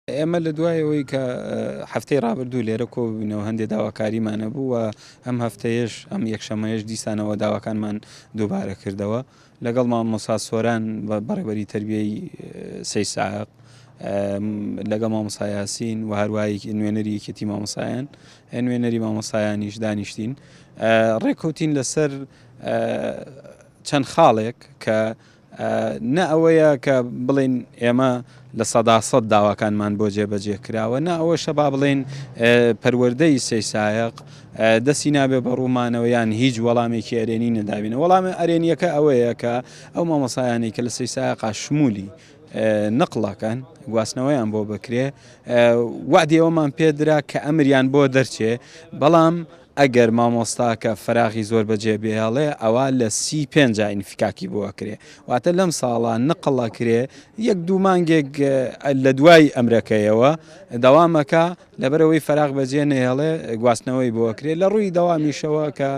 ئێمە لە دوای ئەوەی کە هەفتەی ڕابردوو لێرە کۆبووینەوە هەندێ داواکاریمان هەبوو و ئەم هەفتەیەش ئەم یەکشەمەیەش دیسانەوە داواکانمان دووبارە کردەوە لەگەڵ مامۆسا سۆران بەڕێوەبەری تەربیەی سەی سایەق لەگەڵ مامۆسا یاسین و هەروای نوێنەری یەکێتی مامۆسایان نوێنەری مامۆسایانیش دانیشتین ڕێککەوتین لەسەر چەند خاڵێک کە نە ئەوەیە کە بڵێین ئێمە 100% داواکانمان بۆ جێبەجێ کراوە، نە ئەوەشە با بڵێین پەروەردەی سەیسایەق دەستی نابێ بە ڕوومانەوە یان هیچ وەڵامێکی ئەرێنی نەداوینە. وەڵامە ئەرێنییەکە ئەوەیە کە ئەو مامۆستایانەی کە لە سەیسایەقا شمولی نقڵەکەن، گواستنەوەیان بۆ بکرێ، وەعدی ئەوەمان پێدرا کە ئەمریان بۆ دەرچێ، بەڵام ئەگەر مامۆستاکە فەراغی زۆر بەجێ بێڵێ ئەوا لە سی پێنجا ئینفکاکی بۆ ئەکرێ واتە لەم ساڵا نقڵ ئەکرێ یەک دوو مانگێک لە دوای ئەمرەکەیەوە دەوام ئەکا لەبەرئەوەی فەراغ بەجێ نەیەڵێ گواستنەوەی بۆ ئەکرێ لە ڕووی دەوامیشەوە کە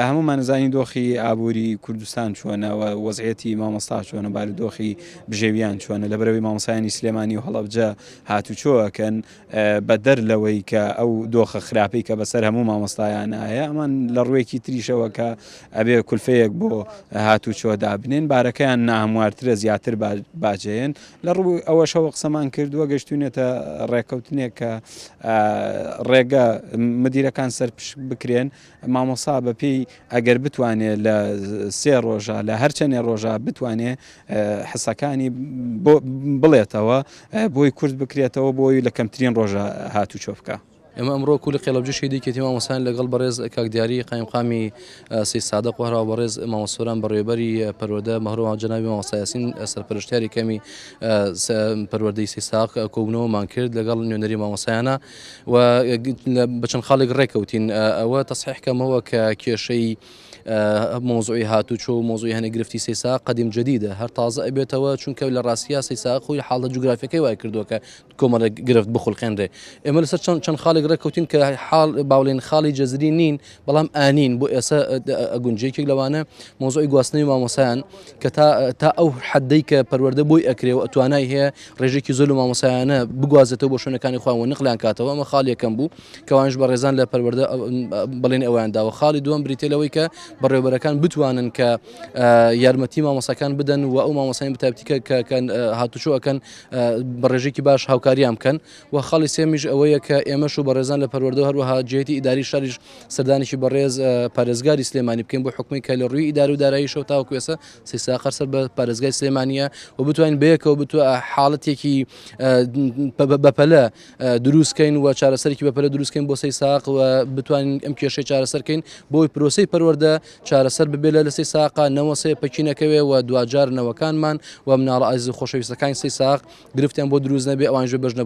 هەموومان زانین دۆخی ئابووری کوردستان چۆنە و وەزعیەتی مامۆستا چۆنە بارودۆخی بژێویان چۆنە لەبەرئەوەی مامۆستایانی سلێمانی و هەڵەبجە هاتوچۆ ئەکەن بەدەر لەوەی کە ئەو دۆخە خراپەی کە بەسەر هەموو مامۆستایانە هەیە، ئەمان لە ڕوویەکی تریشەوە کە ئەبێ کولفەیەک بۆ هاتوچۆ دابنێن، بارەکەیان ناهەموارترە زیاتر باجەیەن. لە ڕووی ئەوەشەوە قسەمان کردووە، گەشتوینەتە ڕێککەوتنێک کە ڕێگە مدیرەکان سەرپشک بکرێن، مامۆستا بەپێی ئەگەر بتوانێ لە سێ ڕۆژە لە هەر چەندێ ڕۆژە بتوانێ حسەکانی بڵێتەوە بۆی کورت بکرێتەوە بۆی لە کەمترین ڕۆژە هاتوچۆ بکە. ئێمە ئەمڕۆ کولی قێڵەبجی شەهیدی یەکێتی مامۆستایان لەگەڵ بەڕێز کاک دیاری قایمقامی سەید سادق و هەروەها بەڕێز مامۆستا سۆران بەڕێوەبەری پەروەردە مەهرۆ جەنابی مامۆستا یاسین سەرپەرشتیاری کەمی پەروەردەی سەید سادق کۆبوونەوەمان کرد لەگەڵ نوێنەری مامۆستایانە و بە چەند خاڵێک ڕێکەوتین ئەوە تەسحیح کەمەوە کە کێشەی مۆزوعی هاتوچۆ و مۆزوعی هەنێ گرفتی سەیسا قەدیم جدیدە هەر تازە ئەبێتەوە چونکە لە ڕاستیا سەیسا خۆی حاڵە جوگرافیەکەی وای کردووە کە کۆمەڵێک گرفت بخولقێنرێ ئێمە لەسەر چەند چەند خاڵێک ڕێککەوتین کە حاڵ باڵێن خاڵی جەزری نین بەڵام ئانین بۆ ئێستا ئەگونجێکێک لەوانە مۆزوعی گواستنەوەی مامۆسایان کە تا تا ئەو حەدەی کە پەروەردە بۆی ئەکرێ و توانای هەیە ڕێژێکی زۆر لە مامۆسایانە بگوازێتەوە بۆ شوێنەکانی خۆیان و نقلیان کاتەوە ئەمە خاڵ یەکەم بوو کەوانش بەڕێزان لە پەروەردە بەڵێنی ئەویان داوە خاڵی دووەم بریتە لەوەی کە بەڕێوبەرەکان بتوانن کە یارمەتی مامۆساکان بدەن و ئەو مامۆسایان بەتایبەتی کە کە هاتوچۆ ئەکەن بە ڕێژێکی باش هاوکاریان بکەن و خاڵی سێمیش ئەوەیە کە ئێمەش و بەڕێزان لە پەروەردە و هەروەها جێتی ئیداری شاریش سەردانێکی بەڕێز پارێزگاری سلێمانی بکەین بۆ حکومی کە لە ڕووی ئیداری و داراییشەوە تاوەکو ئێستا سیساقەر سەر بە پارێزگای سلێمانیە و بتوانین بەیەکەوە بتوە حاڵەتێکی بەپەلە دروستکەین و چارەسەرێکی بەپەلە دروستکەین بۆ سەیساق و بتوانین ئەم کێشەی چارەسەرکەین بۆی پرۆسەی پەروەردە چارەسەر ببێت لە سەیساقا نەوەسێ پەکی نەکەوێ و دواجار نەوەکانمان و مناڵە ئازیز و خۆشەویستەکانی سەیساق گرفتیان بۆ دروست نەبێ ئەوانیش بێ بەش نەبوون.